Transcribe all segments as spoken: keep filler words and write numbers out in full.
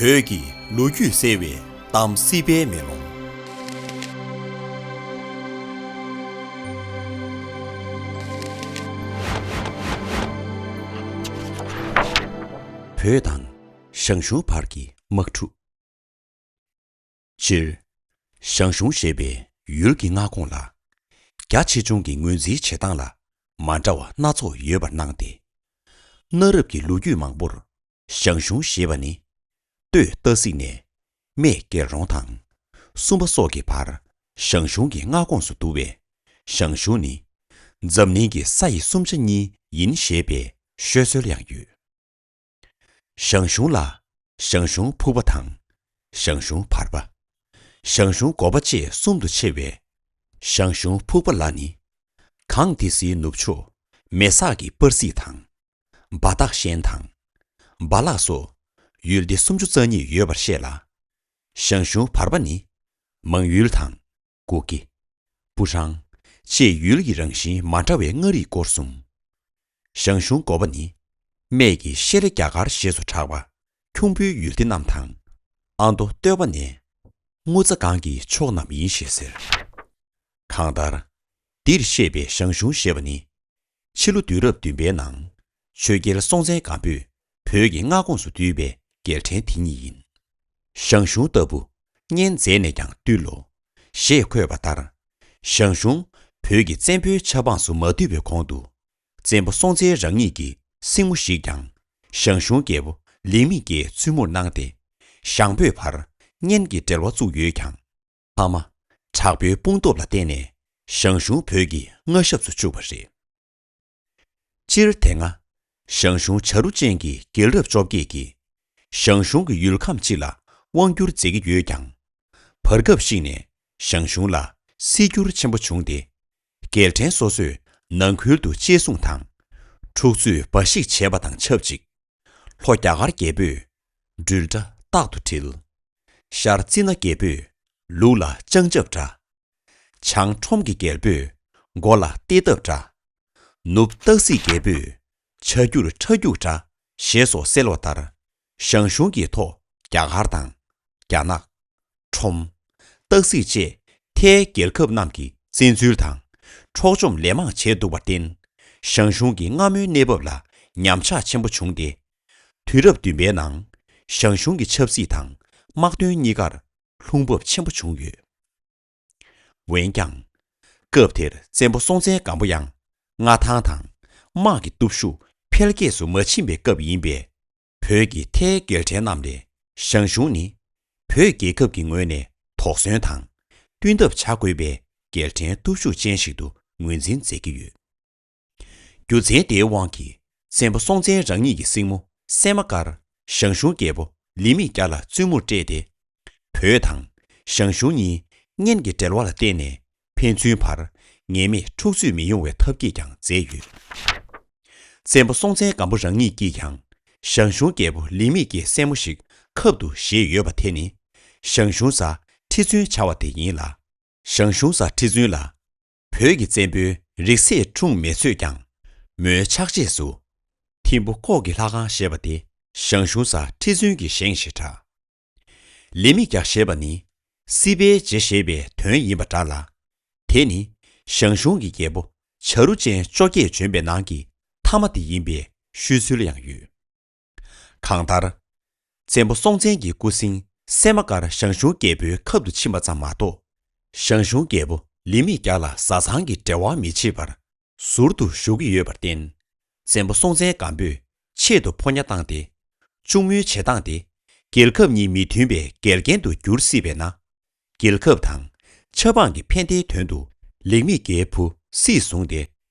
བོད་ཀྱི་ལོ་རྒྱུས་གསལ་བའི་གཏམ་སྲིད་པའི་མེ་ལོང་། བོད་དང་ཞང་ཞུང་བར་གྱི་དམག་འཁྲུག་སྤྱིར། ཞང་ཞུང་ཞེས་པའི་ཡུལ་གྱི་མངའ་ཁོངས་ལ། རྒྱ་ཆེ་ཆུང་གི་ངོས་འཛིན་བྱེད་སྟངས་ལ་མ་འདྲ་བ་སྣ་ཚོགས་ཡོད་པར་སྣང་སྟེ། གནའ་རབས་ཀྱི་ལོ་རྒྱུས་མང་པོར་ཞང་ཞུང་ཞེས་པ་ནི། སྟོད་སྟག་གཟིག་ནས་སྨད་རྒྱལ་རོང་དང་སུམ་པ་སོགས་ཀྱི་བར་ཞང་ཞུང་གི་མངའ་ཁོངས་སུ་འདུ་བས། ཞང་ཞུང་ནི་འཛམ་གླིང་གི་ས་ཡི་སུམ་ཆ་གཉིས་ཡིན་ཞེས་པའི་ཤོད་སྲོལ་ཡང་ཡོད། ཞང་ཞུང་ལ་ཞང་ཞུང་ཕུག་པ་དང་། ཞང་ཞུང་བར་པ། ཞང་ཞུང་སྒོ་པ་བཅས་གསུམ་དུ་ཕྱེ་བའི་ཞང་ཞུང་ཕུག་པ་ལ་ནི། གངས་ཏི་སེའི་ནུབ་ཕྱོགས་མེ་སག་གི་པར་སིག་དང་། སྦ་སྟག་ཤན་དང་། སྦ་ལག་སོགས་ཡུལ་སྡེ་སུམ་ཅུ་རྩ་གཉིས་ཡོད་པར་བཤད་ལ། ཞང་ཞུང་བར་པ་ནི་མང་ཡུལ་དང་། གུ་གེ། སྤུ་ཧྲང་བཅས་ཡུལ་གྱི་རང་བཞིན་མ་འདྲ་བའི་མངའ་རིས་སྐོར་གསུམ། ཞང་ཞུང་སྒོ་པ་ནི་སྨད་ཀྱི་ཤེལ་རི་རྒྱ་གར་ཞེས་སུ་གྲགས་པ་ཁྱུང་པོའི་ཡུལ་སྡེ་རྣམས་དང་། ཨ་མདོ་སྟོད་པ་ནས་རྔུལ་ཚ་སྒང་གི་ཕྱོགས་རྣམས་ཡིན་ཞེས་ཟེར། གང་ལྟར། འདིར་བཤད་པའི་ཞང་ཞུང་ཞེས་པ་ནི། ཕྱི་ལོ་དུས་རབས་བདུན་པའི་ནང་ཆོས་རྒྱལ་སྲོང་བཙན་སྒམ་པོས་བོད་ཀྱི་མངའ་ཁོངས་སུ་བསྡུས་པའི་རྒྱལ་ཕྲན་དེ་ཉིད་ཡིན། ཞང་ཞུང་ལྟ་བུ་གཉན་མཛེས་ནས་ཀྱང་བཏུལ་ལོ། ཞེས་འཁོད་པ་ལྟར། ཞང་ཞུང་བོད་ཀྱི་བཙན་པོའི་ཆབ་འབངས་སུ་མ་བསྡུས་པའི་གོང་དུ། བཙན་པོ་སྲོང་བཙན་རང་ཉིད་ཀྱི་སྲིང་མོ་ཞིག་ཀྱང་ཞང་ཞུང་རྒྱལ་པོ་ལིག་མི་རྒྱའི་བཙུན་མོར་གནང་སྟེ། ཞང་བོད་བར་གཉན་གྱི་འབྲེལ་བ་བཙུགས་ཡོད་ཀྱང་། མཐའ་མ་དྲག་པོའི་དཔུང་སྟོབས་ལ་བརྟེན་ནས་ཞང་ཞུང་བོད་ཀྱི་མངའ་ཞབས་སུ་བཅུག་པ་རེད། སྤྱིར་དེ་སྔ་ཞང་ཞུང་བྱ་རུ་ཅན་གྱི་རྒྱལ་རབས་བཅོ་བརྒྱད་ཀྱིས་ཞང་ཞུང་གི་ཡུལ་ཁམས་སྤྱི་ལ་དབང་བསྒྱུར་མཛད་ཀྱི་ཡོད་ཀྱང་། བར་སྐབས་ཤིག་ནས་ཞང་ཞུང་ལ་སྲིད་འགྱུར་ཆེན་པོ་བྱུང་སྟེ། རྒྱལ་ཕྲན་སོ་སོས་ནང་ཁུལ་དུ་གཅེས་སྲུང་དང་། འཁྲུག་རྩོད་འབའ་ཞིག་བྱས་པ་དང་ཆབས་ཅིག་ལྷོ་རྒྱ་གར་རྒྱལ་པོས་སྦྲུལ་སྒྲ་རྟག་ཏུ་འཁྲིལ། ཤར་ཙི་ན་རྒྱལ་པོས་ལུག་ལ་ལྕང་ཆབ་འདྲ། བྱང་ཁྲོམ་གྱི་རྒྱལ་པོས་མགོ་ལ་སྟེ་སྟབས་འདྲ། ནུབ་སྟག་གཟིག་རྒྱལ་པོས་བྱ་རྒྱུར་ཁྲ་རྒྱུག་འདྲ། ཞེས་སོགས་གསལ་བ་ལྟར། ཞང་ཞུང་གི་ཐོག་རྒྱ་གར་དང་། རྒྱ་ནག་ཁྲོམ། སྟག་གཟིག་བཅས་མཐའི་རྒྱལ་ཁབ་རྣམས་ཀྱིས་བཙན་འཛུལ་དང་། འཕྲོག་བཅོམ་ལན་མང་བྱས་འདུག་པར་བརྟེན། ཞང་ཞུང་གི་སྔ་མོའི་གནས་བབ་ལ་ཉམས་ཆག་ཆེན་པོ་བྱུང་སྟེ། དུས་རབས་བདུན་པའི་ནང་ཞང་ཞུང་གི་ཆབ་སྲིད་དང་དམག་དོན་གཉིས་ཀར་ལྷུང་འབབ་ཆེན་པོ་བྱུང་ཡོད། འོན་ཀྱང་། སྐབས་དེར་བཙན་པོ་སྲོང་བཙན་སྒམ་པོ་ཡང་མངའ་ཐང་དང་དམག་གི་སྟོབས་ཤུགས་འཕེལ་རྒྱས་སུ་མ་ཕྱིན་པའི་སྐབས་ཡིན་པས། བོད་ཀྱི་མཐའི་རྒྱལ་ཕྲན་རྣམས་ལས་ཞང་ཞུང་ནི་བོད་རྒྱལ་ཁབ་ཀྱི་ངོས་ནས་དོགས་ཟོན་དང་བསྟུན་ཐབས་བྱ་དགོས་པའི་རྒྱལ་ཕྲན་སྟོབས་ཤུགས་ཅན་ཞིག་ཏུ་ངོས་འཛིན་མཛད་ཀྱི་ཡོད། རྒྱུ་མཚན་དེའི་དབང་གིས་བཙན་པོ་སྲོང་བཙན་རང་ཉིད་ཀྱི་སྲིང་མོ་སད་མ་ཀར་ཞང་ཞུང་རྒྱལ་པོ་ལིག་མི་རྒྱ་ལ་བཙུན་མོར་སྤྲད་དེ། བོད་དང་ཞང་ཞུང་གཉིས་གཉེན་གྱི་འབྲེལ་བ་ལ་བརྟེན་ནས་ཕན་ཚུན་བར་ངེས་མེད་འཁྲུག་རྩོད་མི་ཡོང་བའི་ཐབས་ཤེས་ཀྱང་མཛད་ཡོད། བཙན་པོ་སྲོང་བཙན་སྒམ་པོ་རང་ཉིད་ཀྱིས་ཀྱང་ཞང་ཞུང་རྒྱལ་པོ་ལིག་མི་རྒྱའི་སྲས་མོ་ཞིག་ཁབ་ཏུ་བཞེས་ཡོད་པ་དེ་ནི་ཞང་ཞུང་བཟའ་ཁྲི་བཙུན་བྱ་བ་དེ་ཡིན་ལ། ཞང་ཞུང་བཟའ་ཁྲི་བཙུན་ལ། བོད་ཀྱི་བཙན་པོའི་རིགས་སྲས་འཁྲུངས་མེད་ཚོད་ཀྱང་། མོའི་ཕྱག་རྗེས་སུ། ཐིམ་ཕུ་ཁོག་གི་ལྷ་ཁང་ཞེས་པ་དེ་ཞང་ཞུང་བཟའ་ཁྲི་བཙུན་གྱི་བཞེངས་ཞེས་གྲགས། ལིག་མི་རྒྱ་ཞེས་པ་ནི། སྲིད་པའི་རྗེ་ཞེས་པའི་དོན་ཡིན་པ་འདྲ་ལ། དེ་ནི་ཞང་ཞུང་གི་རྒྱལ་པོ་བྱ་རུ་ཅན་བཅོ་བརྒྱད་བྱོན་པའི་ནང་གི་ཐ་མ་དེ་ཡིན་པའི་ཤོད་ཚུལ་ཡང་ཡོད། གང་ལྟར། བཙན་པོ་སྲོང་བཙན་གྱི་སྐུ་སྲིང་སད་མ་ཀར་ཞང་ཞུང་རྒྱལ་པོའི་ཁབ་ཏུ་ཕྱིན་པ་ཙམ་མ་གཏོགས། ཞང་ཞུང་རྒྱལ་པོ་ལིག་མི་རྒྱ་ལ་བཟའ་ཚང་གི་འབྲེལ་བ་མི་བྱེད་པར་ཟུར་དུ་བཞུགས་ཀྱི་ཡོད་པར་བརྟེན། བཙན་པོ་སྲོང་བཙན་སྒམ་པོས་ཆེད་དུ་ཕོ་ཉ་བཏང་སྟེ། གཅུང་མོའི་བྱེད་སྟངས་དེ་རྒྱལ་ཁབ་གཉིས་མི་མཐུན་པའི་འགལ་རྐྱེན་དུ་འགྱུར་སྲིད་པས་ན། རྒྱལ་ཁབ་དང་ཆབ་འབངས་ཀྱི་ཕན་བདེའི་དོན་དུ་ལིག་མི་རྒྱའི་བུ་སྲིད་བཟུང་སྟེ།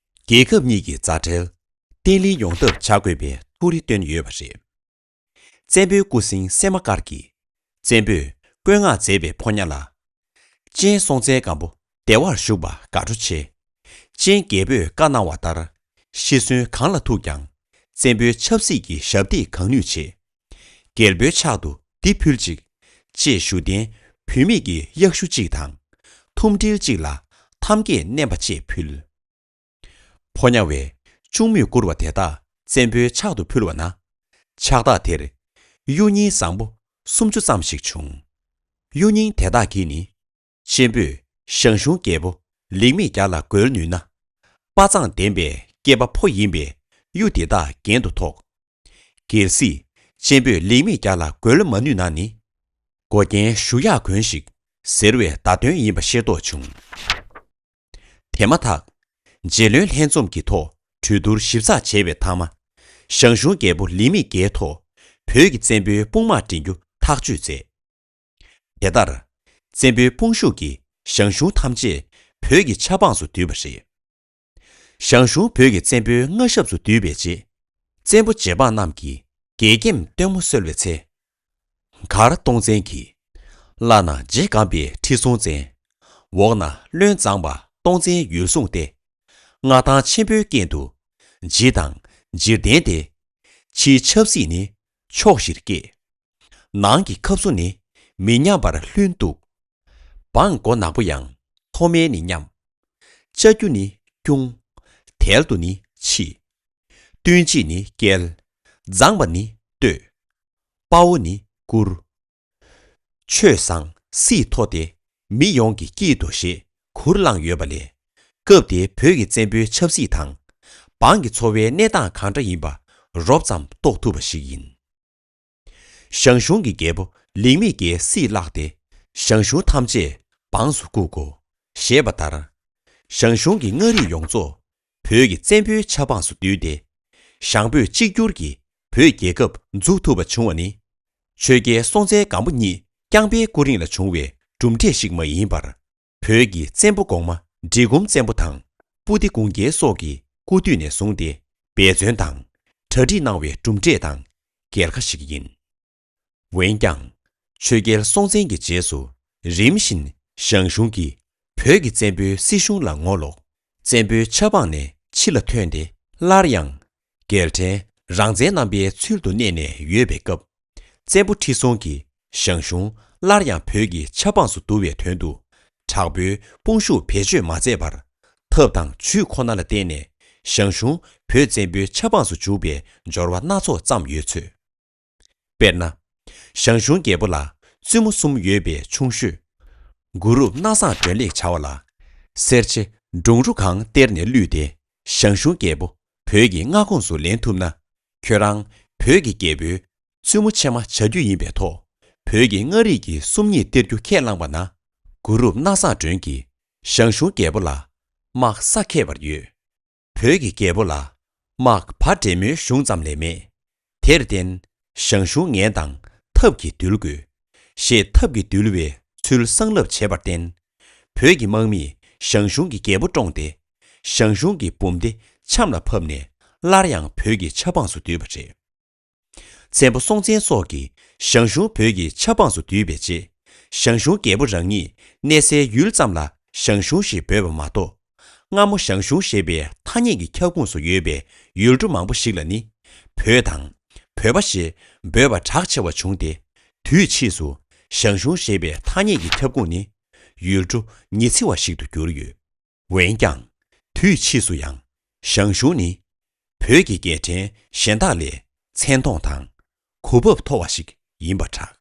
རྒྱལ་ཁབ་གཉིས་ཀྱི་མཛའ་འབྲེལ་བརྟན་ལྷིང་ཡོང་ཐབས་བྱ་དགོས་པའི་ཐུགས་རེ་བཏོན་ཡོད་པ་རེད། བཙན་པོའི་སྐུ་སྲིང་སད་མ་ཀར་གྱིས། བཙན་པོས་བཀོད་མངགས་མཛད་པའི་ཕོ་ཉ་ལ། གཅེན་སྲོང་བཙན་སྒམ་པོ་བདེ་བར་བཞུགས་པ་དགའ་སྤྲོ་ཆེ། གཅེན་རྒྱལ་པོས་བཀའ་གནང་བ་ལྟར། ཤི་གསོན་གང་ལ་ཐུག་ཀྱང་། བཙན་པོའི་ཆབ་སྲིད་ཀྱི་ཞབས་འདེགས་གང་ནུས་བྱེད། རྒྱལ་པོའི་ཕྱག་ཏུ་འདི་ཕུལ་ཅིག་ཅེས་ཞུ་རྟེན་བུད་མེད་ཀྱི་གཡག་ཞུ་གཅིག་དང་། ཐུམ་སྒྲིལ་གཅིག་ལ་ཐམ་གས་མནན་པ་བཅས་ཕུལ། ཕོ་ཉ་བས་གཅུང་མོས་བསྐུར་བ་དེ་དག་བཙན་པོའི་ཕྱག་ཏུ་ཕུལ་བ་ན། ཕྱག་རྟགས་དེར། གཡུ་རྙིང་བཟང་པོ་ སུམ་ཅུ་ཙམ་ཞིག་བྱུང་། གཡུ་རྙིང་དེ་དག་གིས་ནི། ཆེན་པོས་ཞང་ཞུང་རྒྱལ་པོ་ལིག་མི་རྒྱ་ལ་རྒོལ་ནུས་ན། དཔའ་མཛངས་ལྡན་པའི་སྐྱེས་པ་ཕོ་ཡིན་པས་གཡུ་དེ་དག་རྒྱན་དུ་ཐོགས། གལ་སྲིད་ཆེན་པོས་ལིག་མི་རྒྱ་ལ་རྒོལ་མ་ནུས་ན་ནི། མགོ་རྒྱན་ཞུ་ཡག་གོན་ཞིག་ཟེར་བའི་བརྡ་དོན་ཡིན་པ་ཤེས་རྟོགས་བྱུང་། དེ་མ་ཐག་རྗེ་བློན་ལྷན་འཛོམས་ཀྱི་ཐོག་གྲོས་བསྡུར་ཞིབ་ཚགས་བྱས་པའི་མཐའ་མ། ཞང་ཞུང་རྒྱལ་པོ་ལིག་མི་རྒྱའི་ཐོག་བོད་ཀྱི་བཙན་པོའི་དཔུང་དམག་འདྲེན་རྒྱུ་ཐག་གཅོད་མཛད། དེ་ལྟར། བཙན་པོའི་དཔུང་ཤུགས་ཀྱིས་ཞང་ཞུང་ཐམས་ཅད་བོད་ཀྱི་ཆབ་འབངས་སུ་བསྡུས་པ་རེད། ཞང་ཞུང་བོད་ཀྱི་བཙན་པོའི་མངའ་ཞབས་སུ་བསྡུས་པའི་རྗེས། བཙན་པོ་རྗེ་འབངས་རྣམས་ཀྱིས་གྱེས་སྐྱེམས་སྟོན་མོ་གསོལ་བའི་ཚེ། མགར་སྟོང་བཙན་གྱིས། བླ་ན་རྗེ་སྒམ་པའི་ཁྲི་སྲོང་བཙན། འོག་ན་བློན་མཛངས་པ་སྟོང་བཙན་ཡུལ་བཟུང་སྟེ། མངའ་ཐང་ཆེན་པོའི་རྐྱེན་དུ། ཇི་དང་འཇིག་རྟེན་ཏེ། ཕྱིའི་ཆབ་སྲིད་ནི་ཕྱོགས་བཞིར་བསྐྱེད། ནང་གི་ཁབ་སོ་ནི་མི་ཉམས་པར་ལྷུན་སྟུག། འབངས་མགོ་ནག་པོ་ཡང་མཐོ་དམན་ནི་མཉམ། ལྕགས་ཀྱུ་ནི་སྐྱུང་། དལ་དུ་ནི་མཆིས། བསྟུན་དཔྱིད་ནི་བསྐྱལ། མཛངས་པ་ནི་བསྟོད། དཔའ་བོ་ནི་བཀུར། ཆོས་བཟང་སྲིད་མཐོ་སྟེ་མི་ཡོངས་ཀྱི་སྐྱིད་དོ་ཞེས་གུར་བླངས་ཡོད་པ་ལས། སྐབས་དེའི་བོད་ཀྱི་བཙན་པོའི་ཆབ་སྲིད་དང་། འབངས་ཀྱི་འཚོ་བའི་གནས་སྟངས་གང་འདྲ་ཡིན་པ་རོབ་ཙམ་རྟོགས་ཐུབ་པ་ཞིག་ཡིན། ཞང་ཞུང་གི་རྒྱལ་པོ་ལིག་མི་རྒྱའི་སྲིད་བརླགས་ཏེ། ཞང་ཞུང་ཐམས་ཅད་འབངས་སུ་བཀུག་གོ། ཞེས་པ་ལྟར། ཞང་ཞུང་གི་མངའ་རིས་ཡོངས་རྫོགས་བོད་ཀྱི་བཙན་པོའི་ཆབ་འབངས་སུ་བསྡུས་ཏེ། ཞང་བོད་གཅིག་གྱུར་གྱི་བོད་རྒྱལ་ཁབ་འཛུགས་ཐུབ་པ་བྱུང་བ་ནི། ཆོས་རྒྱལ་སྲོང་བཙན་སྒམ་པོ་ཉིད་རྐྱང་པའི་སྐུ་རིང་ལ་བྱུང་བའི་གྲུབ་འབྲས་ཤིག་མ་ཡིན་པར། བོད་ཀྱི་བཙན་པོ་གོང་མ་འབྲི་གུང་བཙན་པོ་དང་སྤུ་ལྡེ་གུང་རྒྱལ་སོགས་ཀྱི་སྐུ་དུས་ནས་བཟུང་སྟེ་འབད་བརྩོན་དང་གྲ་སྒྲིག་གནང་བའི་གྲུབ་འབྲས་དང་རྒྱལ་ཁ་ཞིག་ཡིན། འོན་ཀྱང་། ཆོས་རྒྱལ་སྲོང་བཙན་གྱི་རྗེས་སུ་རིམ་བཞིན་ཞང་ཞུང་གིས་བོད་ཀྱི་བཙན་པོའི་སྲིད་གཞུང་ལ་ངོ་ལོག་བཙན་པོའི་ཆབ་འབངས་ནས་ཕྱི་ལ་ཐོན་ཏེ། སླར་ཡང་རྒྱལ་ཕྲན་རང་བཙན་རྣམ་པའི་ཚུལ་དུ་གནས་ནས་ཡོད་པའི་སྐབས། བཙན་པོ་ཁྲི་སྲོང་གིས་ཞང་ཞུང་སླར་ཡང་བོད་ཀྱི་ཆབ་འབངས་སུ་བསྡུ་བའི་དོན་དུ། དྲག་པོའི་དཔུང་ཤུགས་བེད་སྤྱོད་མ་མཛད་པར། ཐབས་དང་ཇུས་ཁོ་ན་ལ་བརྟེན་ནས་ཞང་ཞུང་བོད་བཙན་པོའི་ཆབ་འབངས་སུ་འཇུག་པའི་སྦྱོར་བ་སྣ་ཚོགས་བརྩམས་ཡོད་ཚོད། དཔེར་ན། ཞང་ཞུང་རྒྱལ་པོ་ལ་བཙུན་མོ་གསུམ་ཡོད་པའི་ཆུང་ཤོས། གུ་རུབ་སྣ་བཟང་སྒྲོན་གླེགས་བྱ་བ་ལ། སེར་བྱེས་འབྲོང་རུ་གང་གཏེར་ནས་བླུས་ཏེ། ཞང་ཞུང་རྒྱལ་པོ་བོད་ཀྱི་མངའ་ཁོངས་སུ་ལེན་ཐུབ་ན། ཁྱོད་རང་བོད་ཀྱི་རྒྱལ་པོའི་བཙུན་མོ་ཆེན་མ་བྱ་རྒྱུ་ཡིན་པའི་ཐོག་བོད་ཀྱི་མངའ་རིས་ཀྱི་སུམ་གཉིས་སྟེར་རྒྱུ་ཁས་བླངས་པ་ན། གུ་རུབ་སྣ་བཟང་སྒྲོན་གྱིས་ཞང་ཞུང་རྒྱལ་པོ་ལ་དམག་ས་ཁེབས་པར་ཡོད། བོད་ཀྱི་རྒྱལ་པོ་ལ་དམག་བ་འདྲེ་མོའི་གཞུང་ཙམ་ལས་མེད། དེར་བརྟེན་ཞང་ཞུང་ངན་དང་ཐབས་ཀྱིས་འདུལ་དགོས། ཞེས་ཐབས་ཀྱིས་འདུལ་བའི་ཚུལ་གསང་ལབ་བྱས་པར་བརྟེན། བོད་ཀྱི་དམག་མིས་ཞང་ཞུང་གི་རྒྱལ་པོ་བཀྲོངས་ཏེ། ཞང་ཞུང་གི་འབུམ་སྡེ་ཆམ་ལ་ཕབ་ནས་སླར་ཡང་བོད་ཀྱི་ཆབ་འབངས་སུ་བསྡུས་པ་རེད། བཙན་པོ་སྲོང་བཙན་སོགས་ཀྱིས་ཞང་ཞུང་བོད་ཀྱི་ཆབ་འབངས་སུ་བསྡུས་པའི་རྗེས། ཞང་ཞུང་རྒྱལ་པོ་རང་ཉིད་གནས་སའི་ཡུལ་ཙམ་ལ་ཞང་ཞུང་ཞེས་འབོད་པ་མ་གཏོགས། སྔ་མོ་ཞང་ཞུང་ཞེས་པའི་ཐ་སྙད་ཀྱི་ཁྱབ་ཁོངས་སུ་ཡོད་པའི་ཡུལ་གྲུ་མང་པོ་ཞིག་ལ་ནི། བོད་དང་། བོད་པ་ཞེས་འབོད་པ་གྲགས་ཆེ་བ་བྱུང་སྟེ། དུས་ཕྱིས་སུ་ཞང་ཞུང་ཞེས་པའི་ཐ་སྙད་ཀྱི་ཁྱབ་ཁོངས་ནི། ཡུལ་གྲུ་ཉི་ཚེ་བ་ཞིག་ཏུ་གྱུར་ཡོད། འོན་ཀྱང་། དུས་ཕྱིས་སུ་ཡང་། ཞང་ཞུང་ནི། བོད་ཀྱི་རྒྱལ་ཕྲན་གཞན་དག་ལས་མཚན་མཐོང་དང་། གོ་བབ་མཐོ་བ་ཞིག་ཡིན་པར་གྲགས།